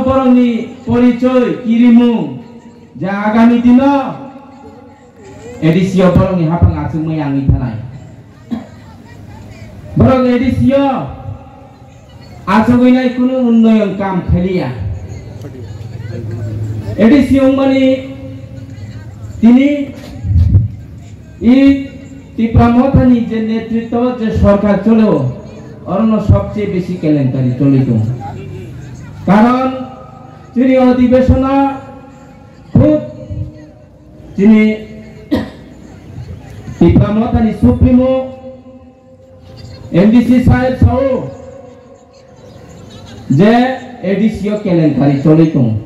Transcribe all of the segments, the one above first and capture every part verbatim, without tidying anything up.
Borokni porichoi kirimung je agami dino A D C o borokni haphang achukmai yangwi thanai. Borok A D C o achugwi nai kunu unnoyon kam khaliya. A D C wngmani tini i Tipra Mothani je netritwo je sorkar cholo, orono sobche besi kelenkari choli tongo. Karon chini odibesona khub chini Tipra Mothani Supremo M D C saheb sao je A D C o kelenkari choli tongo.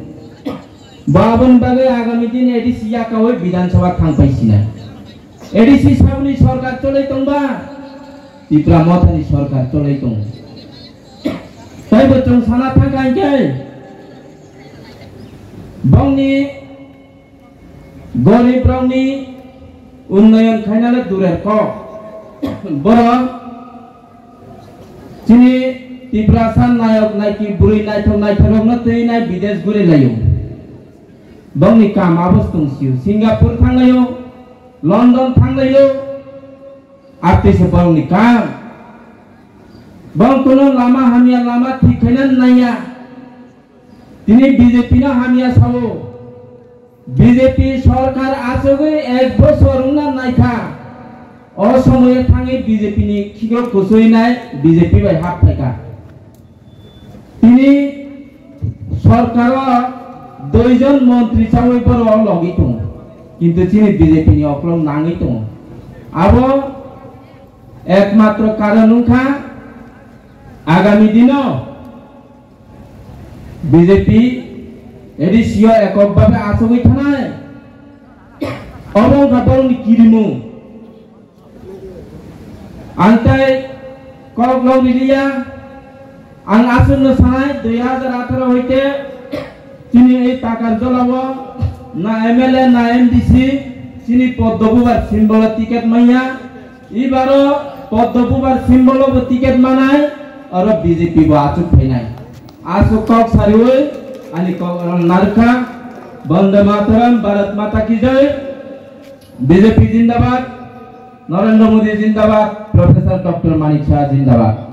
Bo aboni bagwi agami din A D C yakaui Bidhan Sabha thangpai sinai. A D C saboni sorkar choli tongba, Tipra Mothani sorkar choli tongo. Taibo chwng sana thangkha hinkhe bongni gorib rokni unnoyon khainale durer kok. Borok chini Tiprasa nayok naiki bwrwi naithok naithok rokno twi nai bidesh guri laio. Bongni kam abo tong sio. Singapore thanglaio, London thanglaio, atwi se bongni kam. Bong kuno lama hamya lama thik khaina naiya. Tini B J P no hamya sao. B J P sorkar achugwi ek bosor wngna naikha. O somoyo thangwi B J P ni khikrok kuchwi nai B J P bai hap phaikha. Tini sorkaro doijon montri chawi borok logi tongo, kintu chini B J P ni okolog nangwi tongo. Abo ekmatro karon wngkha agami dino B J P A D C o ekok bhabe achugwi thanai. Obo wngkha borokni kirimung. Ang tei kok lok riliya, ang aswkno sanai dui hazar atharo hoite chini ei Takarjolao na M L A na M D C chini Poddo Bubar symbol o ticket manya, ibaro Poddo Bubar symbol o bo ticket manai, oro B J P bo achuk phainai. Aswk kok sariwi ani kok rang narwkha. Bande Mataram, Bharat Mata ki Jai. B J P zindabad, Narendra Modi zindabad, Professor Doctor Manik Saha zindabad.